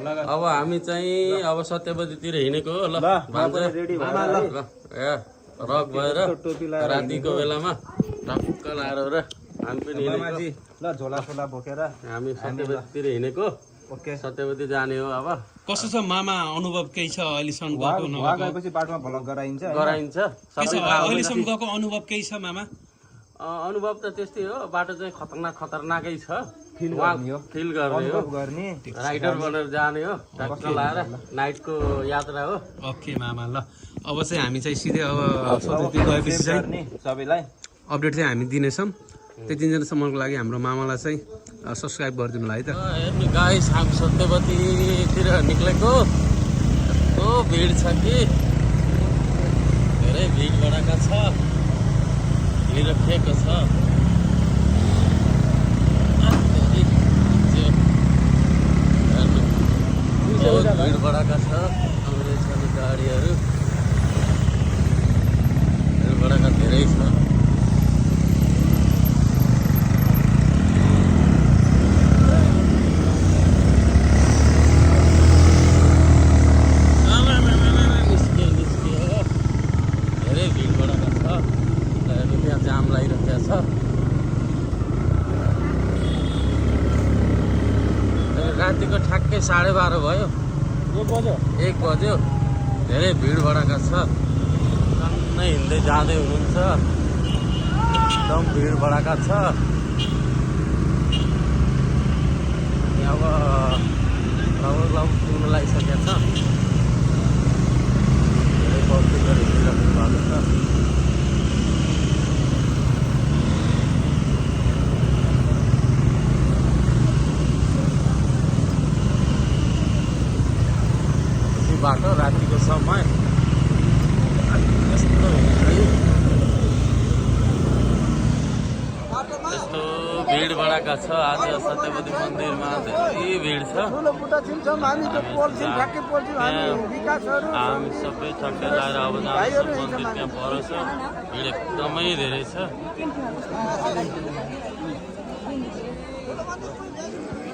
अब हामी चाहिँ अब सत्यवतीतिर हिँडेको हो ल रक भएर रातिको बेलामा ढक्क लाएर र हामी पनि ल झोला सोला बोकेर हामी सत्यवतीतिर हिँडेको। ओके सत्यवती जाने हो अब। कस्तो छ मामा अनुभव केही छ अहिलेसम्म गएको नगएको? गएपछि बाटोमा भ्लग गराइन्छ गराइन्छ। अहिलेसम्म गएको अनुभव केही छ मामा? अनुभव त त्यस्तै हो, बाटो चाहिँ खतरनाकै छ। फिल गर्ने हो, राइडर बनेर जाने हो, ढक्क लाएर नाइटको यात्रा हो। ओके मामा ल अब चाहिँ हामी चाहिँ सिधै अब सत्यवती गएपछि चाहिँ सबैलाई अपडेट चाहिँ हामी दिनेछौँ। त्यतिन्जेलसम्मको लागि हाम्रो मामालाई चाहिँ सब्सक्राइब गरिदिनु होला है त। हेर्नु गाइस, हामी सत्यवतीतिर निक्लेको। कस्तो भिड छ कि, धेरै भिड भएका छ, हिँडिरहेको छ। बहुत भिड भएका छ, आउने गाडीहरू भिड भएका धेरै छ। रातिको ठ्याक्कै 12:30 भयो, 1 बज्यो। धेरै भिड भएका छ, टन्नै हिँड्दै जाँदै हुनुहुन्छ, एकदम भिड भएका छ। अब लगभग पुग्न लागिसकेको छ, धेरै पब्लिकहरू हिँडिराख्नु भएको छ। बाटो रातिको समय यस्तो भिड भएका छ। आज सत्यवती मन्दिरमा धेरै भिड छ। हामी सबै ठक्कै लगाएर अब जाँदैछौँ मन्दिर, त्यहाँ पर छ। भिड एकदमै धेरै छ।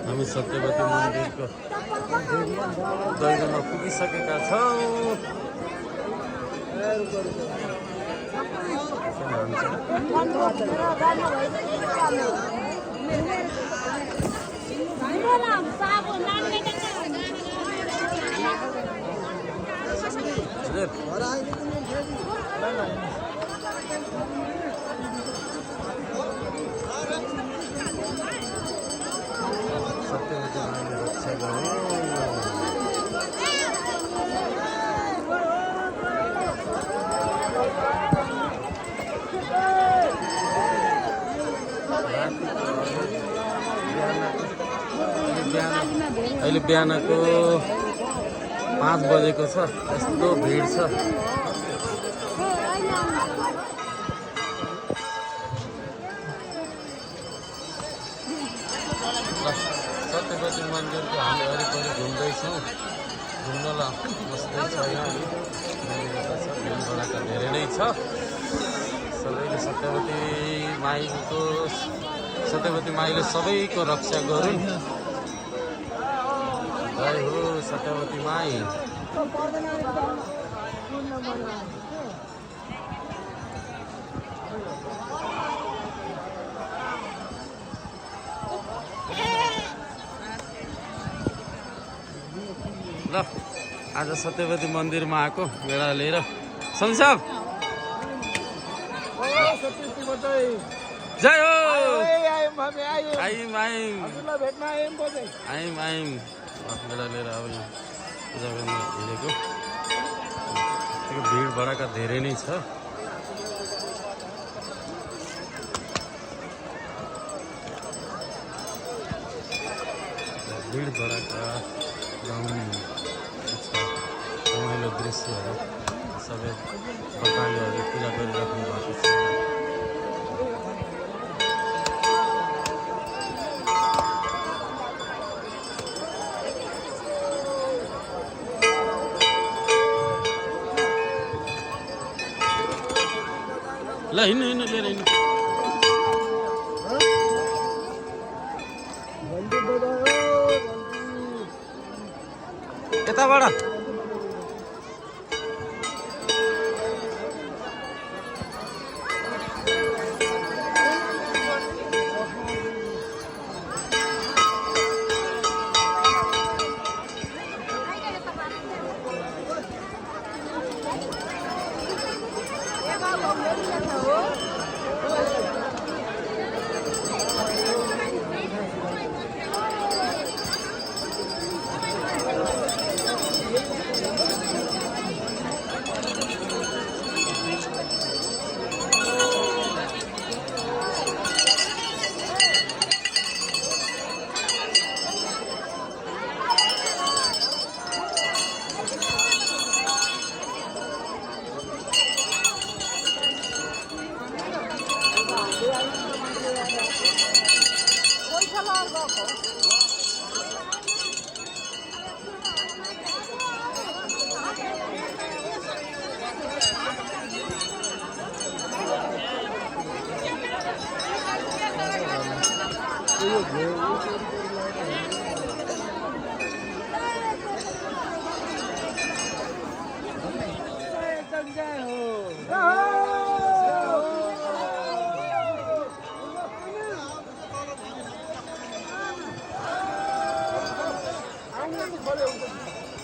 हामी सत्यवती मन्दिरको दैलोमा पुगिसकेका छौँ। अहिले बिहानको 5 बजेको छ, यस्तो भिड छ। सत्यवती मन्दिरको हामी वरिपरि घुम्दैछौँ, घुम्न बस्दैछ। यहाँ भिड भएका धेरै नै छ। सबैले सत्यवती माईले सबैको रक्षा गरून्। जय हो सत्यवती माई। ल आज सत्यवती मन्दिरमा आएको भेडा लिएर संसाब जय हो। आइम भेडा लिएर अब यहाँ पूजा गर्न हिँडेको। भिड भएका धेरै नै छ। भिड भएका रमाइलो दृश्यहरू सबै भक्तहरूले पूजा गरिराख्नु भएको छ। ल हिँड्नु लिएर हिँड्नु। यताबाट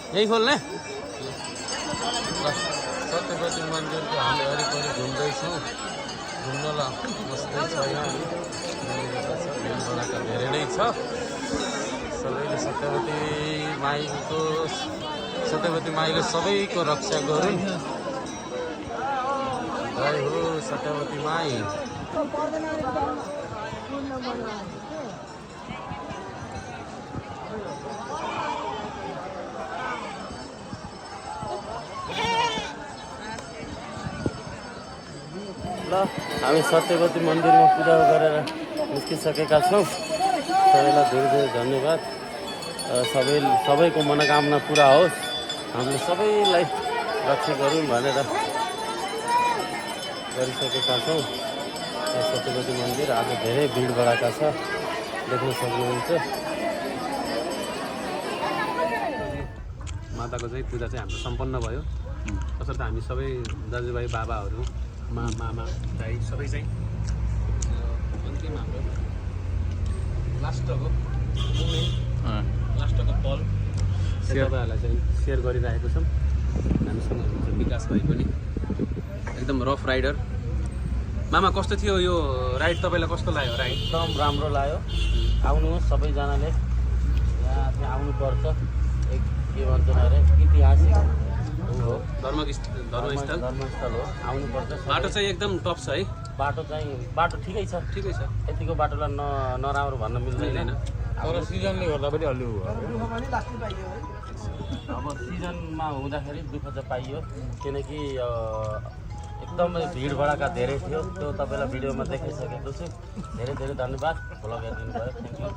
यही खोल्ने सत्यपति मन्दिरको हामी वरिपरि घुम्दैछौँ घुम्नलाई बस्दै छ यहाँ भिडभाडका धेरै नै छ सबैले सत्यपति माईले सबैको रक्षा गरून् जय हो सत्यपति माई ल हामी सत्यपति मन्दिरमा पूजा गरेर निस्किसकेका छौँ सबैलाई धेरै धेरै धन्यवाद सबैको मनोकामना पुरा होस् हामीले सबैलाई रक्षा गरौँ भनेर गरिसकेका छौँ सत्यपति मन्दिर आज धेरै भिड भएका छ देख्न सक्नुहुन्छ माताको चाहिँ पूजा चाहिँ हाम्रो सम्पन्न भयो तसर्थ हामी सबै दाजुभाइ बाबाहरू मामा दाइ सबै चाहिँ अन्तिम हाम्रो लास्टको पल तपाईँहरूलाई चाहिँ सेयर गरिरहेको छौँ हामीसँग हुनुहुन्छ विकास भाइ पनि एकदम रफ राइडर मामा कस्तो थियो यो राइड तपाईँलाई कस्तो लाग्यो राइड एकदम राम्रो लाग्यो आउनुहोस् सबैजनाले यहाँ चाहिँ आउनुपर्छ एक के भन्छ अरे ऐतिहासिक हो धर्मस्थल हो आउनुपर्छ बाटो चाहिँ एकदम टप छ है बाटो ठिकै छ यतिको बाटोलाई नराम्रो भन्न मिल्दैन तर सिजनले गर्दा पनि अलि अब सिजनमा हुँदाखेरि दुःख चाहिँ पाइयो किनकि एकदमै भिडभाडका धेरै थियो त्यो तपाईँलाई भिडियोमा देखाइसकेको छु धेरै धेरै धन्यवाद भ्लग हेरिदिनु भयो थ्याङ्क यू